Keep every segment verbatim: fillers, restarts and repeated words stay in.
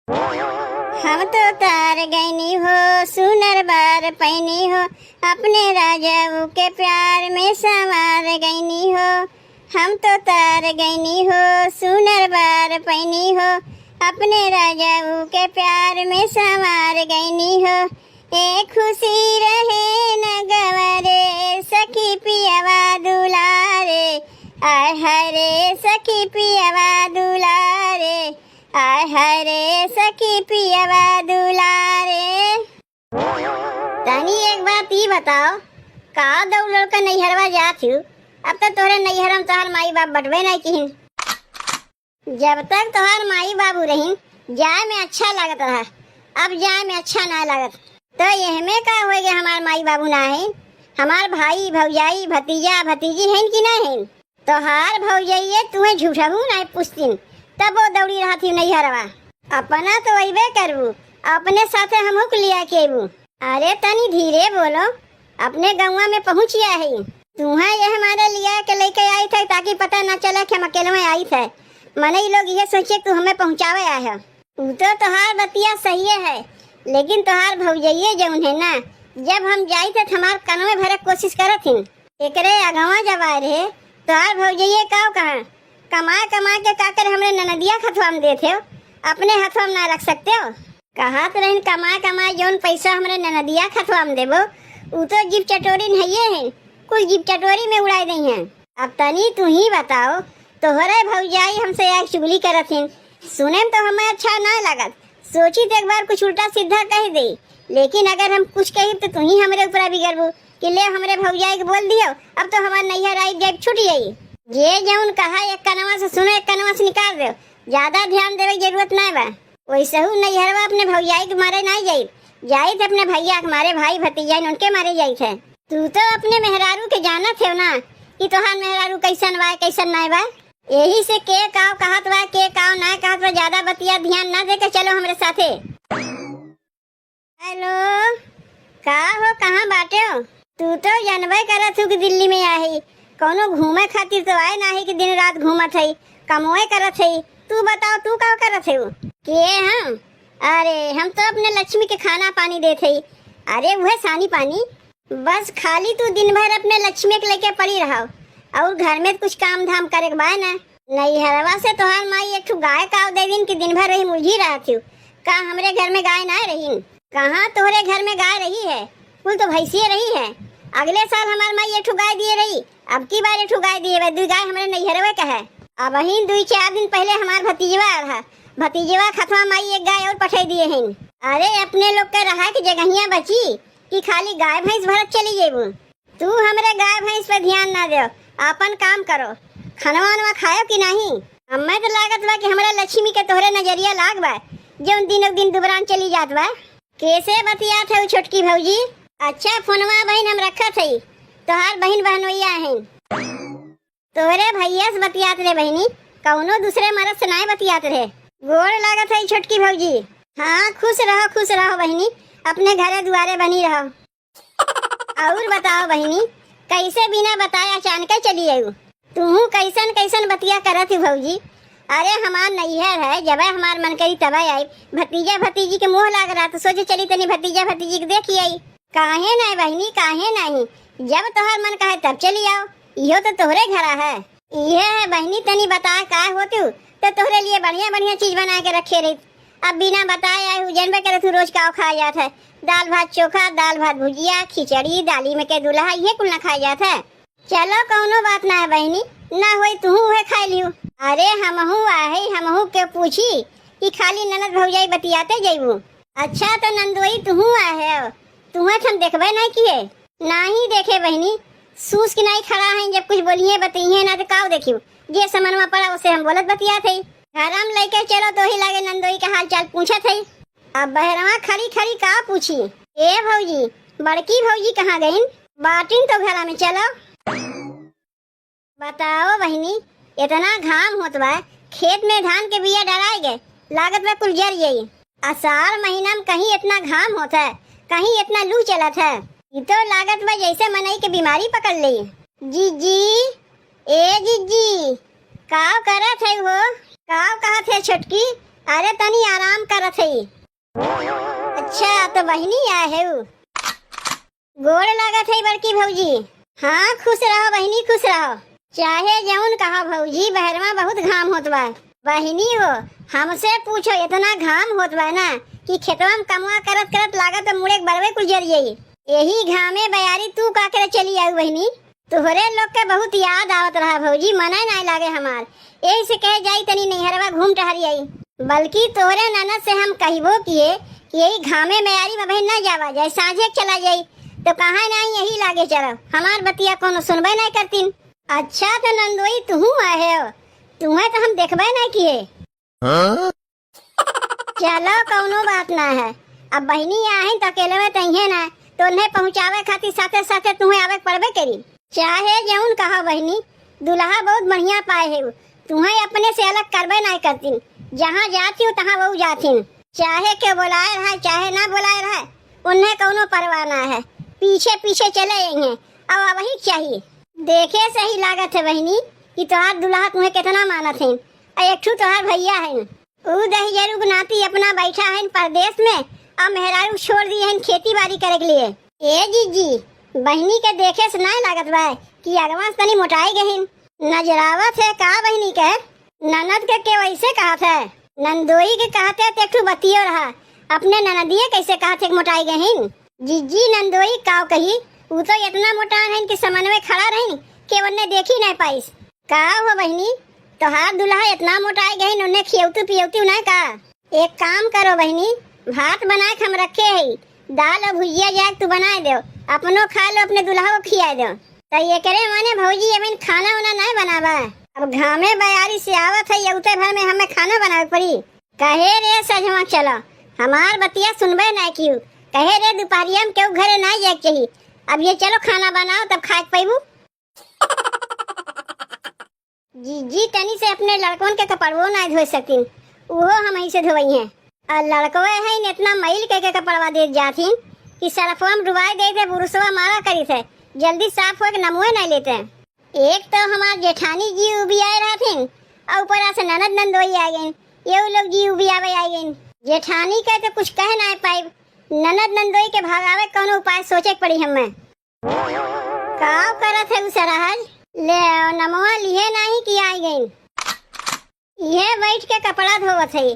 हम तो तार गइनी हो, सुनर बर पैनी हो, अपने राजाऊ के प्यार में संवार गइनी हो। हम तो तार गइनी हो, सुनर बर पैनी हो, अपने राजाऊ के प्यार में संवार गइनी हो। ए खुशी रहे न गवा रे, सखी पियवा दुलारे, आय हाय रे, सखी पियवा दुलारे, आय हाय रे, सखी पियवा दुलारे। तनी एक बात ई बताओ, का दौड़ लौड़ के नैहरवा जात हू? अब तो तोहरे नैहर में तोहार माई बाप बटबे नहीं किहिन। जब तक तोहार माई बाबू रहिन, जाए में अच्छा लागत रहा, अब जाए में अच्छा ना लागत। तो एहमे का होए गए, हमार माई बाबू ना हइन, हमार भाई भौजाई भतीजा भतीजी हइन कि ना हइन? तोहार भौजइये तुहे झूठहू नाहीं पूछतिन, तबो दौड़ी रहत ही नैहरवा। अपना तो अइबे करबू, अपने साथे हमहू के लिया के अइबू। अरे तनी धीरे बोलो, अपने गौवा में पहुँचिया है। तुहा यह मारे लिया के लेके आई थे ताकि पता ना चले कि हम अकेले में आई थे। मने ई लोग ये सोचे कि तू हमें पहुँचावे आए हो। उ तो तोहार बतिया सही है, लेकिन तोहार भौजइये जौन है ना, जब हम जाई थे तो हमार कनवे भरे के कोशिश करत हिन। एकरे अगवा जब आए रहे, तोहार भौजइये का कहा, कमा कमा के का करे हमरे ननदिया के हथवा में देत हो, अपने हथवा में ना रख सकते हो। कहत रहिन कमा कमा जौन पैसा हमरे ननदिया के हथवा में देबो, उ तो जीभ चटोरिन हइये हैं, कुल जीभ चटोरी में उड़ाई दई हैं। अब तनी तू ही बताओ, तोहरे भौजाई हमसे आके चुगली करत हिन, सुने में तो हमें अच्छा ना लागत, सोची तो एक बार कुछ उल्टा सीधा कह दे, लेकिन अगर हम कुछ कही तो तू ही हमरे ऊपर बिगड़बू कि ले हमरे भौजाई के बोल दियो, अब तो हमार नैहर आई जाए छूट जाई। जे जौन कहा एक कनवा से सुनो, एक कनवा से निकाल दो, ज्यादा ध्यान देवे के जरूरत ना बा। वैसहू नैहरवा अपने भौजाई के मारे ना जाई, जाई तो अपने भैया के मारे, भाई भतीजा उनके मारे जाई थे। तू तो अपने मेहरारू के जानत हो ना कि तोहार मेहरारू कैसन बा कैसन ना बा। यही से के काव कहत बा, के काव ना कहत बा, ज्यादा बतिया ध्यान ना दे के चलो हमरे साथे। हेलो, का हो, कहाँ बाटे हो? तू तो जानबे करत हूँ कि दिल्ली में आहे, कौनो घूमे खातिर तो आए ना है कि दिन रात घूमत है, कमवे करत है। तू बताओ, तू का करत है? के हम? अरे, हम तो अपने लक्ष्मी के खाना पानी देत है। अरे, वह सानी पानी। बस खाली तू दिन भर अपने लक्ष्मी के लेके पड़ी रहो और घर में कुछ काम धाम करे के बाय ना। नैहरवा से तोहार माई एक ठो गाय काव दे दिन कि दिन भर रही मुलझी रहत हूँ। का हमरे घर में गाय ना रही? कहाँ तोहरे घर में गाय रही है? कुल तो भैंसिए रही है। अगले साल हमार माई एक ठो गाय दिए रही, अब की बार एक ठो गाय दिए बा। दुई गाय हमरे नैहरवे का है। अब ही दुई चार दिन पहले हमार भतीजवा आ रहा, भतीजवा खतवा माई एक गाय और पठे दिए हैं। अरे अपने लोग के रहा के जगहिया बची कि खाली गाय भैंस भरत चली जेबू। तू हमरे गाय भैंस पे ध्यान ना दो, आपन काम करो। खनवा वनवा खायो कि नाही? हमें तो लागत बा कि हमरा लक्ष्मी के तोहरे नजरिया लाग बा, जौन दिनों दिन दुबरान चली जात बा। कैसे बतियात है उ छोटकी भौजी? अच्छा फोनवा बहिन हम रखत हई, तोहार बहिन बहनोइया हैं। तोहरे भैया से बतियात रहे बहिनी, कौनो दूसरे मर्द से नाय बतियात रहे। गोड़ लागत है छोटकी भौजी। हाँ खुश रहो खुश रहो बहिनी, अपने घरे दुआरे बनी रहो। और बताओ बहिनी, कैसे बिना बताए अचानक चली आयु? तूहू कैसन कैसन बतिया करत ही भौजी। अरे हमार नैहर है, जब हमार मन करी तब आई। भतीजा भतीजी के मोह लाग रहा तो सोचे चली तनी भतीजा भतीजी के देखी आई। काहे ना बहिनी, काहे नाही? जब तोहर मन कहे तब चली आओ, इहो तो तोहरे घरा है। इहे है बहिनी, तनी बता का होतू तो तोहरे लिए बढ़िया बढ़िया चीज बना के रखे रही। अब बिना बताए आए हूँ, जनबे करे तू रोज का खाया जात है, दाल भात चोखा, दाल भात भुजिया, खिचड़ी, दाली में के दुल्हा, ये कुल ना खाया जात है। चलो कौनो बात ना है बहिनी, ना होई तुहू उहे खाए लियो। अरे हमहू आहे, हमहू के पूछी कि खाली ननद भौजाई बतियाते जइबू। अच्छा तो नंदोई तुहू आहे, तुहे हम देखबे नहीं किए। नाही देखे बहिनी, सूस के नाही खड़ा है, जब कुछ बोलिए बतिए ना तो काव देखियो, जे समनवा पड़ा उसे हम बोलत बतियात है। घर हम लेके चलो तो ही लागे नंदोई के हाल चाल पूछत है। अब बहरवा खड़ी खड़ी का पूछी? ए भौजी, बड़की भौजी कहाँ गईन? बाटिन तो घरा में, चलो। बताओ बहिनी, इतना घाम होत बा, खेत में धान के बिया डराए गए, लागत बा कुल जर जाई। आषाढ़ महीना में कहीं इतना घाम होत है, कहीं इतना लू चलत है। ई तो लागत बा जैसे मनई के बीमारी पकड़ ले। जीजी, ए जीजी, काव करत है हो? काव कहत है छोटकी? अरे तनी आराम करत हई। अच्छा, तो बहिनी आए हेउ। गोड़ लागत है बड़की भौजी। हाँ, खुश रहो बहिनी, खुश रहो। चाहे जौन कहो भौजी, बहरवा बहुत घाम होत बा। बहिनी हो, हमसे पूछो, इतना घाम होत बा ना कि खेतवा में कमवा करत करत लागत बा मुड़े के बरवे कुल जर जाई। यही घामे बयारी तू का करे चली आऊ बहिनी? तोहरे लोग के बहुत याद आवत रहा भौजी, मने नाय लागे हमार। यही से कहे जाई तनी नैहरवा घूम टहरी आई। बल्कि तोहरे ननद से हम कहबो किए कि यही घामे में यारी में बहिन ना जावा जाए, साँझे के चला जाई। तो कहा नाई यही लागे चलो, हमार बतिया कोनो सुनबे नाय करतीन। अच्छा तो नंदोई तुहू आए हो, तुहें तो हम देखबे नाय किए। हाँ? चलो, कौनो बात ना है। अब बहिनी आहिन तो अकेले में तइहे ना, तो उन्हें पहुँचावे खातिर साथे साथे तुहें आवे के पड़बे करी। चाहे जौन कहो बहिनी, दुल्हा बहुत बढ़िया पाए है, तुहें अपने से अलग करबे ना करतीन। जहाँ जाती हूँ तहाँ वो जातीन, चाहे के बोलाए रहे चाहे ना बोलाए रहे, उन्हें कौनो परवाह ना है। पीछे पीछे चले अइहें, अब वही चाहिए। देखे से ही लागत है बहिनी कि तोहार दुल्हा तुहें कितना मानत हैं। आ एक ठू तोहार भैया हैं, ऊ दहिजरू के नाती अपना बैठा हइन परदेस में, अउर मेहरारू छोड़ दिए हइन खेती बारी करे के लिए। ए जीजी, बहिनी के देखे से नाय लागत बा कि अगवा से तनी मोटाई गहिन। नजरावत है का बहिनी के? ननद के के वैसे कहत है? नंदोई के कहते ते एक ठू बतियो रहा, अपने ननदिए कैसे कहत है कि मोटाई गहिन? जीजी नंदोई काव कही, ऊ तो इतना मोटान हइन कि समनवे खड़ा रहिन, के ओन्ने देखी नाय पाइस। का हो बहिनी, तोहार दुल्हा इतना मोटाई गहिन, उन्हें खियौतू पियौतू ना का? एक काम करो बहिनी, भात बनाए के हम रखे हई, दाल अउर भुजिया जाए तू बनाए देव, अपनो खा लो, अपने दुल्हा को खियाए देव। तो एकरे माने भौजी अबहिन खाना उना नाय बनावा? अब घामे बयारी से आवत है, उते भर में हमें खाना बनावे पड़ी। कहे रे सजवा चलो, हमार बतिया सुनबे नाय कियू। कहे रे दुपहरिया में केहू घरे नाय जाए के चाही। अब ये चलो खाना बनाओ तब खाए के पैबू। जीजी तनी से अपने लड़कवन के कपड़वो नाय धोए सकिन, उहो हम ही से धोवई हैं। और लड़कवे हैं इतना मैल के, के कपड़वा देत जाथिन कि सरफवा में डुबाए देते, बुरुसवा मारा करी थे, जल्दी साफ होए के नमुए नाय लेते। एक तो हमार जेठानी जी उबियाए रहथिन और ऊपर से ननद नंदोई आ गईन, ये लोग जी उबियावे आ गईन। जेठानी के तो कुछ कह नाय पाइब, ननद नंदोई के भगावे कौनो उपाय सोचे के पड़ी हमें। का करत है उ सरहज? ले आओ, नमवा लिहे नाही कि आई गईन। इहे बैठ के कपड़ा धोवत है।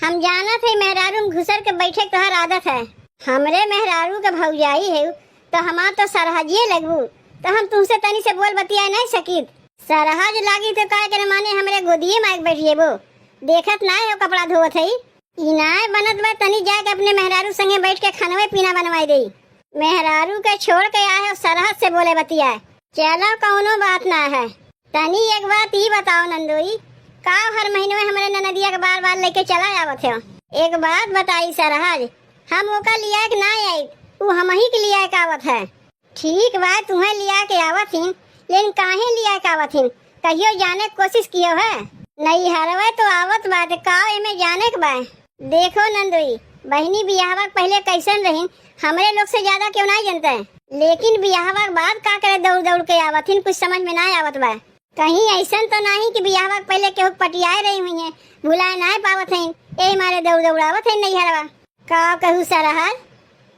हम जानत है मेहरारू में घुसर के बैठे के तोहार आदत है। हमरे मेहरारू के भौजाई है तो हमार तो सरहजिए लगबू, तो हम तुमसे तनी से बोल बतिया नहीं सकीत। सरहज लागी तो काय करे माने हमरे गोदिए में आके बैठ जेबो। देखत ना हो कपड़ा धोवत है। ई नाय बनत बा, तनी जाके अपने मेहरारू संगे बैठ के खानवे पीना बनवाई देई। मेहरारू के छोड़ के आए हो सरहज से बोले बतियाए। चलो कौनो बात ना है। तनी एक बात ई बताओ नंदोई, का हर महीने में हमरे ननदिया के बार बार लेके चला आवत हो? एक बात बताई सरहज, हम ओका लिया के ना आई, उ हम ही के लिया के आवत है। ठीक बा, तुहें लिया के आवत हिन, लेकिन काहे लिया के आवत हिन? कहियो जाने के कोशिश कियो है? नैहरवे तो आवत बा, त का एमे जाने के बा? देखो नंदोई, बहिनी बियाहवा के पहले कैसन रहिन, हमरे लोग से ज्यादा क्यों ना जनते हैं, लेकिन बियाहवा के बाद का करे दौड़ दौड़ के आवत हिन, कुछ समझ में ना आवत बा। कहीं ऐसन तो नहीं कि बियाहवा के पहले केहू के पटियाए रही हुई हैं, भुलाए ना पावत हैं, यही मारे दौड़ दौड़ आवत हैं नैहरवा। का कहू सरहज,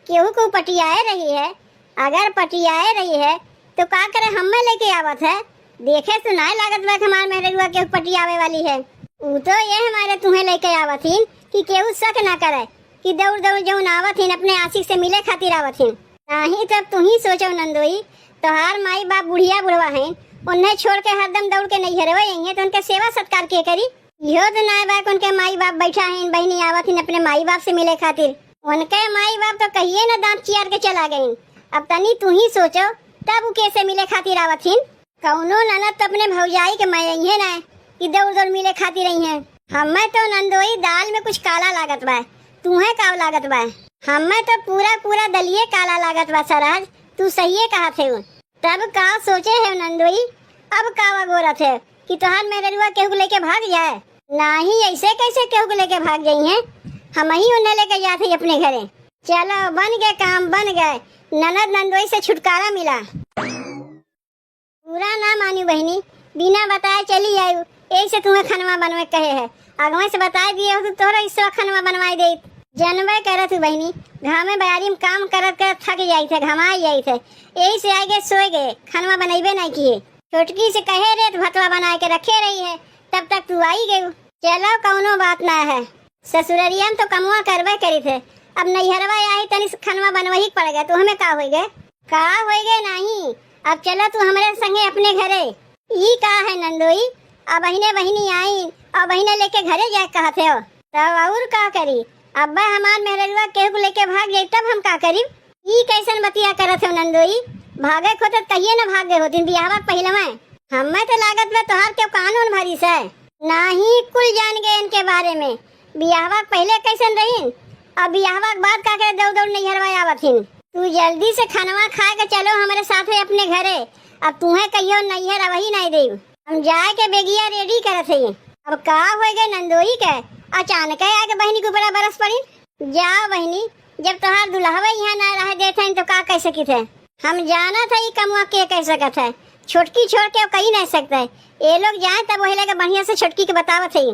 केहू को पटियाए रही है, अगर पटियाए रही है तो का करे हमें लेके आवत है? देखे से नाय लागत बा कि हमार मेहररुआ केहू पटियावे वाली है। ऊ तो ये हमारे तुहें लेके आवत हिन कि केहू शक ना करे कि दौड़ दौड़ जौन आवत हिन अपने आशिक से मिले खातिर आवत हिन। नाही तब तू ही सोचो नंदोई, तोहार माई बाप बुढ़िया बुढ़वा हैं, उन्हें छोड़ के हरदम दौड़ के नैहरवे आई हैं तो उनके सेवा सत्कार के करी? इहो तो नाय बा कि उनके माई बाप बैठा हैं, बहिनी आवत हिन अपने माई बाप से मिले खातिर। उनके माई बाप तो कहिए ना दांत चियार के चला गईन। अब तनी तू ही सोचो, तब उ कैसे मिले खातिर आवत हिन? कौनो ननद तो अपने भौजाई के मयइहे ना कि दौड़ दौड़ मिले खातिर आई हैं। हमें तो नंदोई दाल में कुछ काला लागत बा, तुहें का लागत बा? हमें तो पूरा पूरा दलिये काला लागत बा सरहज, तू सहिए कहत है। तब का सोचे है नंदोई, अब का वगोरत है कि तोहार मेहररुआ केहू के लेके भाग जाए? नाही, ऐसे कैसे केहू के लेके भाग जाई हैं? हम ही उन्हें लेके जात है अपने घरे। चलो, बन गए काम, बन गए, ननद नंदोई से छुटकारा मिला। बुरा ना मानी बहिनी, बिना बताए चली आयु, यही से तुम्हें खनवा बनवे कहे है। अगवे से बताए दिए होतू तोहरा इसवा खनवा बनवाई देइत। जनबे करत हू बहिनी, घामे बयारी में काम करत करत थक जाइत है, घमाई जाइत है, यही से आए गए सोए गए, खनवा बनैबे नहीं किए। छोटकी से कहे रेत भतवा बनाए के रखे रही है, तब तक तू आई गयू। चलो कौनो बात ना है, ससुररिया में तो कमवा करबे करित है। अब नैहरवा आई तनी से खनवा बनवही के पड़ गए, तो हमें का होई गए? का होई गए नहीं, अब चलो तू हमरे संगे अपने घरे। ई का है नंदोई, अब बहिने बहिनी आई और बहिने लेके घरे जाए कहत हो, तब और का करी? अब हमार मेहररुआ केहू को लेके भाग जाई तब हम का करी? ई कैसन बतिया करत हो नंदोई, भागे खोते त कहिए न भाग गए होतिन बियाहवा के पहिले में। हमें तो लागत बा तोहार केहू कानून भरी से। नाही, कुल जान गए इनके बारे में। बियाहवा के पहिले कैसन रहीन, अब बियाहवा के बाद का करे दौड़ दौड़ नैहरवा आवत हिन। तू जल्दी से खनवा खाए के चलो हमरे साथे अपने घरे। अब तुहे कहियो नैहर अबही नहीं देब। हम जाए के बेगिया रेडी करत हई। अब का होई गए नंदोई के, अचानक आके बहिनी के ऊपर बरस पड़ी। जाओ बहिनी, जब तोहार दुल्हवा यहाँ ना रह देत हन तो का कह सकित है? हम जानत है ई कमवा के कह सकत है, छोटकी छोड़ के अब कही नहीं सकते। ये लोग जाए तब वही लगे बढ़िया से छोटकी के बतावत है।